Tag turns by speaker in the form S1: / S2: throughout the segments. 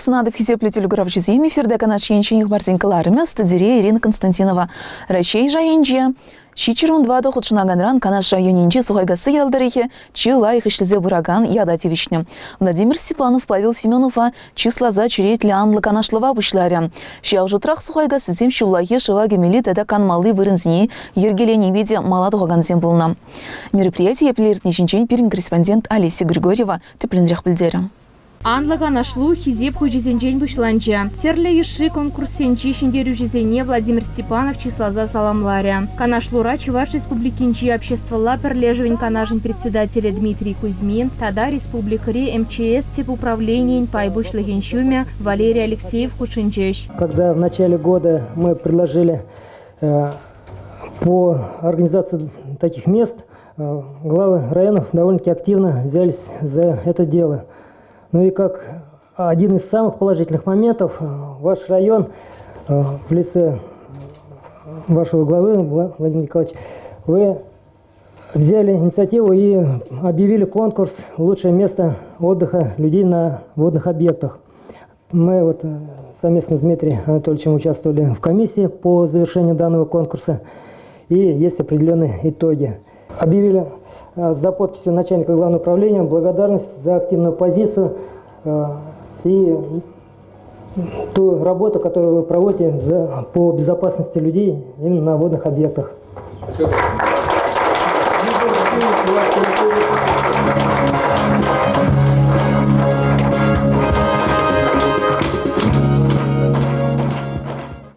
S1: Сывлӑх сунатӑп, хисеплӗ телекуравҫӑсем. Эфирта Канаш ен ҫӗнӗ хыпарсен кӑларӑмӗ, студире Ирина Константинова. Раҫҫей шайӗнче 714 хутшӑнаканран Канаш районӗнчи Сухайкасси ял тӑрӑхӗ чи лайӑх ӗҫлесе пыракан ята тивӗҫнӗ. Владимир Степанов Павел Семенова чысласа черетлӗ анлӑ канашлӑва пуҫларӗ. Ҫав шутрах Сухайкассисем ҫуллахи шыва кӗмелли тата канмалли вырӑнсене йӗркеленипе те мала тухакансем пулнӑ. Мероприяти епле иртни ҫинчен пирӗн корреспондент Олеся Григорьева тӗплӗнрех пӗлтерӗ.
S2: Анлӑ канашлу хисеп хучӗсенчен пуҫланчӗ. Тӗрлӗ йышши конкурссенчи ҫӗнтерӳҫӗсене Владимир Степанов чысласа саламларӗ. Канашлура Чӑваш Республикинчи обществӑлла пӗрлешӗвӗн канашӗн председателӗ Дмитрий Кузьмин тата республикӑри МЧС тӗп управленийӗн пай пуҫлӑхӗн ҫумӗ Валерий Алексеев хутшӑнчӗҫ.
S3: Когда в начале года мы предложили по организации таких мест, главы районов довольно-таки активно взялись за это дело. Ну и как один из самых положительных моментов, ваш район в лице вашего главы, Владимир Николаевич, вы взяли инициативу и объявили конкурс «Лучшее место отдыха людей на водных объектах». Мы вот совместно с Дмитрием Анатольевичем участвовали в комиссии по завершению данного конкурса, и есть определенные итоги. Объявили за подписью начальника главного управления благодарность за активную позицию и ту работу, которую вы проводите по безопасности людей именно на водных объектах.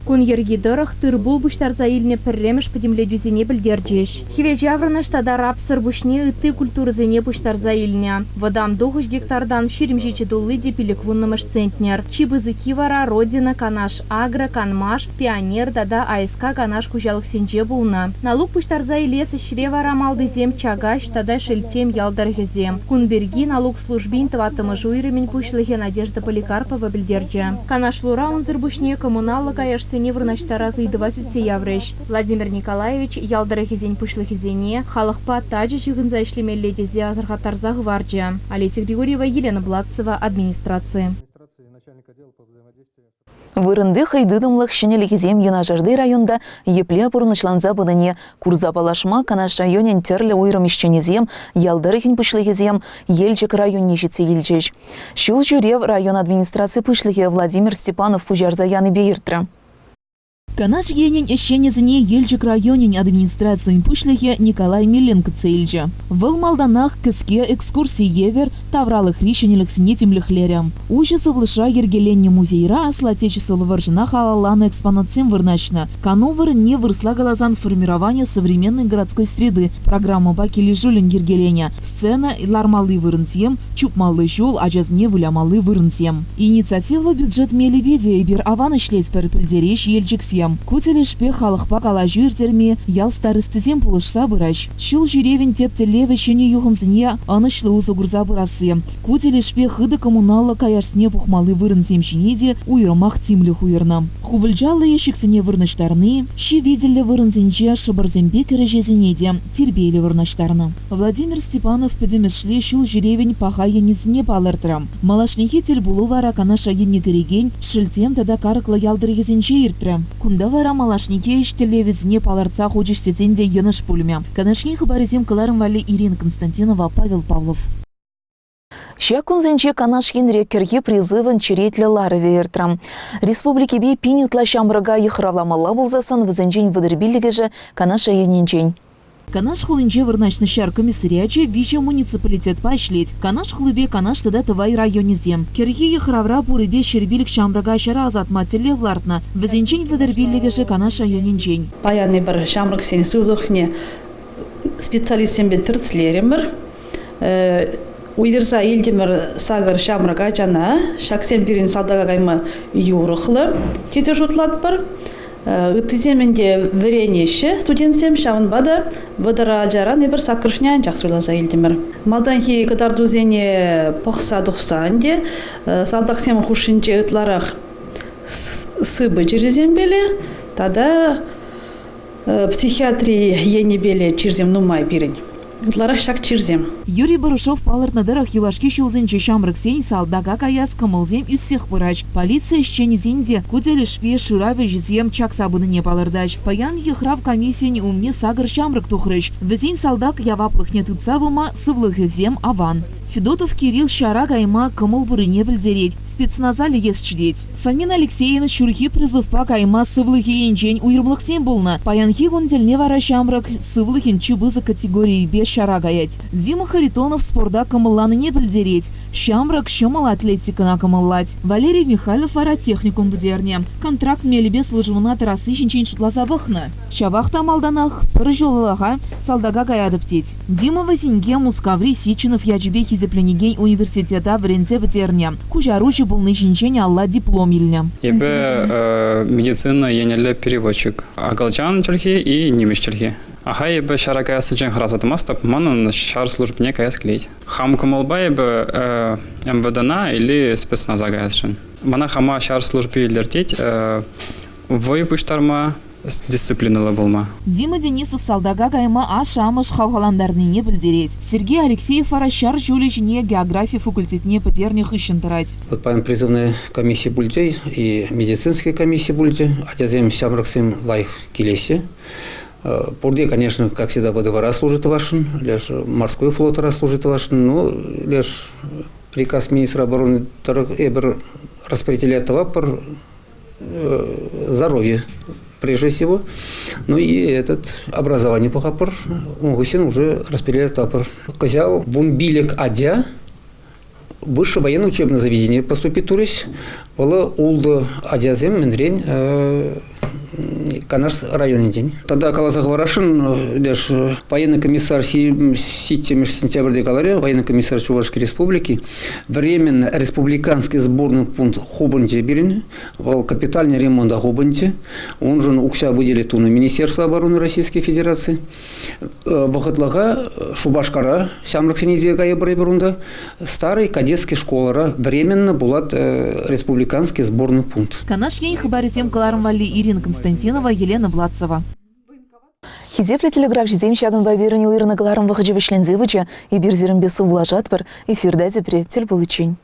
S2: Кун йӗрки тӑрӑх тыр-пул пуҫтарса илнӗ пӗрремӗш пӗтӗмлетӳсене пӗлтерчӗҫ. Хӗвелҫаврӑнӑш тата рапсӑр пуҫне ытти культурӑсене пуҫтарса илнӗ. Вӑтам тухӑҫ гектартан 27 тулли те 50-мӗш центнер. Чи пысӑкки вара Родина, Канаш Агро, Канмаш, Пионер тата АСК Канаш хуҫалӑхсенче пулнӑ. Налук пуҫтарса илес ӗҫре вара малтисем Чакаҫ тата Шелттем ял тӑрӑхӗсем. Кун пирки налук службин тӑваттӑмӗш уйрӑмӗн пуҫлӑхӗ Надежда Поликарпова пӗлтерчӗ. Канашлура унсӑр пуҫне коммуналлӑ каяшсене вырнаҫтарас ыйтӑва сӳтсе яврӗҫ. Владимир Николаевич ял тӑрӑхӗсен пуҫлӑхӗсене халӑхпа тачӑ ҫыхӑнса ӗҫлемелле тесе асӑрхаттарса хӑварчӗ. Олеся Григорьева, Елена Блатцева, администраци.
S1: Вырӑнти хӑйтытӑмлӑх ҫӗнӗлӗхӗсем юнашарти районта епле пурнӑҫланса пынине курса паллашма Канаш районӗн тӗрлӗ уйрӑм ӗҫченӗсем, ял тӑрӑхӗн пуҫлӑхӗсем Елчӗк районне ҫитсе килчӗҫ. Ҫул ҫӳрев район администраци пуҫлӑхӗ Владимир Степанов пуҫарса янипе иртрӗ. Канаш енӗн ӗҫченӗсене Елчӗк районӗн администрацийӗн пуҫлӑхӗ Николай Миллин кӗтсе илчӗ. Вӑл малтанах кӗске экскурси евӗр тавралӑхри ҫӗнӗлӗхсене тимлӗхлерӗ. Уҫӑ сывлӑшра йӗркеленнӗ музейра Аслӑ Отечествӑллӑ вӑрҫӑна халалланӑ экспонатсем вырнаҫнӑ. Кану вырӑнне вырӑсла каласан «Формирование современной городской среды» программӑпа килӗшӳллӗн йӗркеленӗ. Сцена, лармалли вырӑнсем, чупмалли ҫул, ачасене вылямалли вырӑнсем. Инициативлӑ бюджет мелӗпе те эпир аван ӗҫлетпӗр, пӗлтереҫ Елчӗксем. Ку тӗлӗшпе халӑхпа калаҫу ирттерме ял старостисем пулӑшса пыраҫ. Ҫул ҫӳревӗн тӗп тӗллевӗ ҫӗнӗ юхӑмсене ӑнӑҫлӑ усӑ курса пырасси. Ку тӗлӗшпе хытӑ коммуналлӑ каяшсене пухмалли вырӑнсем ҫине те уйрӑмах тимлӗх уйӑрнӑ. Хупӑлчаллӑ ещӗксене вырнаҫтарни, ҫи витӗллӗ вырӑнсенче шӑпӑрсемпе кӗреҫесене те тирпейлӗ вырнаҫтарнӑ. Владимир Степанов пӗтӗмӗшле ҫул ҫӳревӗн паха енӗсене палӑртрӗ. Малашнехи тӗл пулу вара Канаш районне кӗрекен Шелтем тата Карӑклӑ ял тӑрӑхӗсенче иртрӗ. Кунта вара малашнехи ӗҫ тӗллевӗсене палӑртса хучӗҫ тесен те йӑнӑш пулмӗ. Канаш ен хыпарӗсем кӑларӑм валли Ирина Константинова, Павел Павлов. Ҫак кунсенче Канаш енре кӗрхи призывӑн черетлӗ ларӑвӗ иртрӗ. Республикипе пин ытла ҫамрӑка йыхравламалла пулсассӑн вӗсенчен 35-ӗшӗ Канаш районӗнчен. Канаш хулинче вырнаҫнӑ ҫар комиссариачӗ виҫӗ муниципалитетпа ӗҫлет, Канаш хулипе Канаш тата Тӑвай районӗсем. Кӗрхи йыхравра пурӗпе 105 ҫамрӑка ҫара ӑсатма тӗллев лартнӑ, вӗсенчен 35-ӗшӗ Канаш районӗнчен.
S4: Паян эпир ҫамрӑксен сывлӑхне специалистсемпе тӗрӗслерӗмӗр. Уйӑрса илтӗмӗр сакӑр ҫамрӑк ачана. Ҫаксем пирӗн салтака кайма юрӑхлӑ тесе шутлатпӑр. Ыттисем ӗнтӗ вӗренеҫҫӗ студентсем, ҫавӑнпа та 30 ачаран эпир саккӑршне анчах суйласа илтӗмӗр. Малтанхи кӑтартусене пӑхса тухса ӗнтӗ салтаксем хушшинче ытларах сыпӑ чирӗсемпеле тата психиатри енӗпеле чирсем нумай пирӗн. Ытларах ҫак чирсем.
S1: Юрий Барышов палӑртнӑ тӑрӑх, юлашки ҫулсенче ҫамрӑксен салтака каяс кӑмӑлсем ӳссех пыраҫ. Полици ӗҫченӗсен те ку тӗлӗшпе шырав ӗҫӗсем чакса пынине палӑртаҫ. Паян йыхрав комиссийӗн умне сакӑр ҫамрӑк тухрӗҫ. Вӗсен салтак яваплӑхне тытса пыма сывлӑхӗсем аван. Федотов Кирилл ҫара кайма кӑмӑл пуррине пӗлтерет, спецназа лекесчӗ тет. Фомин Алексейӑн ҫурхи призывпа кайма сывлӑхӗ енчен уйрӑмлӑхсем пулнӑ. Паянхи кун тӗлне вара ҫамрӑк сывлӑхӗн чи пысӑк категорийӗпе ҫара каять. Дима Харитонов спорта кӑмӑлланине пӗлтерет. Ҫамрӑк ҫӑмӑл атлетикӑна кӑмӑллать. Валерий Михайлов вара техникум пӗтернӗ. Контракт мелӗпе службӑна тӑрасси ҫинчен шутласа пӑхнӑ. Ҫавах та малтанах пӗр ҫуллӑха салтака каятӑп тет. Дима Васеньке Мускаври Сеченов ячӗпе хисепленекен университета вӗренсе пӗтернӗ. Куҫаруҫӑ пулни ҫинчен алла диплом илнӗ.
S5: Эпӗ медицина енӗллӗ переводчик. Акӑлчан чӗлхи и нимӗҫ чӗлхи. Аха, эпӗ ҫара каяссинчен хӑраса тӑмастӑп, манӑн ҫар службине каяс килет. Хам кӑмӑлпа эпӗ МВДна или спецназа каясшӑн. Мана хама ҫар служби илӗртет, вӑй пуҫтарма, дисциплинӑллӑ пулма.
S1: Дима Денисов салтака кайма ашшӗ-амӑш хавхалантарнине пӗлтерет. Сергей Алексеев вара ҫар ҫулӗ ҫине географи факультетне пӗтернӗ хыҫҫӑн тӑрать.
S6: Вот паян призывная комиссия пулчӗ и медицинская комиссия пулчӗ. Ачасем, ҫамрӑксем лайӑх килеҫҫӗ. Пурте, конечно, как всегда, ВДВра служит тӑвасшӑн, леш морской флотра служит тӑвасшӑн, но леш приказ министра обороны тӑрӑх эпир распределять тӑватпӑр здоровье прежде всего. Ну и этот образование пӑхатпӑр. Ун хыҫҫӑн уже распределять тӑватпӑр. Кӑҫал вунпилӗк ача высшее военное учебное заведение поступить турӗҫ. Вӑл ултӑ ачасем мӗнрен Канаш районӗнчен. Тата каласа хӑварасшӑн, леш военный комиссар 7 сентябрьте каларӗ, военный комиссар Чувашской Республики, временно республиканский сборный пункт хупӑнчӗ пирӗн, вӑл капитальный ремонта хупӑнчӗ. Уншӑн укҫа выделить тунӑ Министерство обороны Российской Федерации. Вӑхӑтлӑха Шупашкара ҫамрӑксене илсе кайӑпӑр эпир унта. Старый кадетский школара временно пулать республиканский сборный пункт.
S1: Канаш Ен хыпарӗсем кӑларӑм валли Ирина Константинова, Елена Владцева. Хисеплӗ телеграфҫӑсем ҫакӑнпа пирӗн уйӑрнӑ кӑларӑм вӑхӑчӗ вӗҫленсе пычӗ. Эпир сирӗнпе сывлашатпӑр. Эфирта тепре тӗл пуличчен.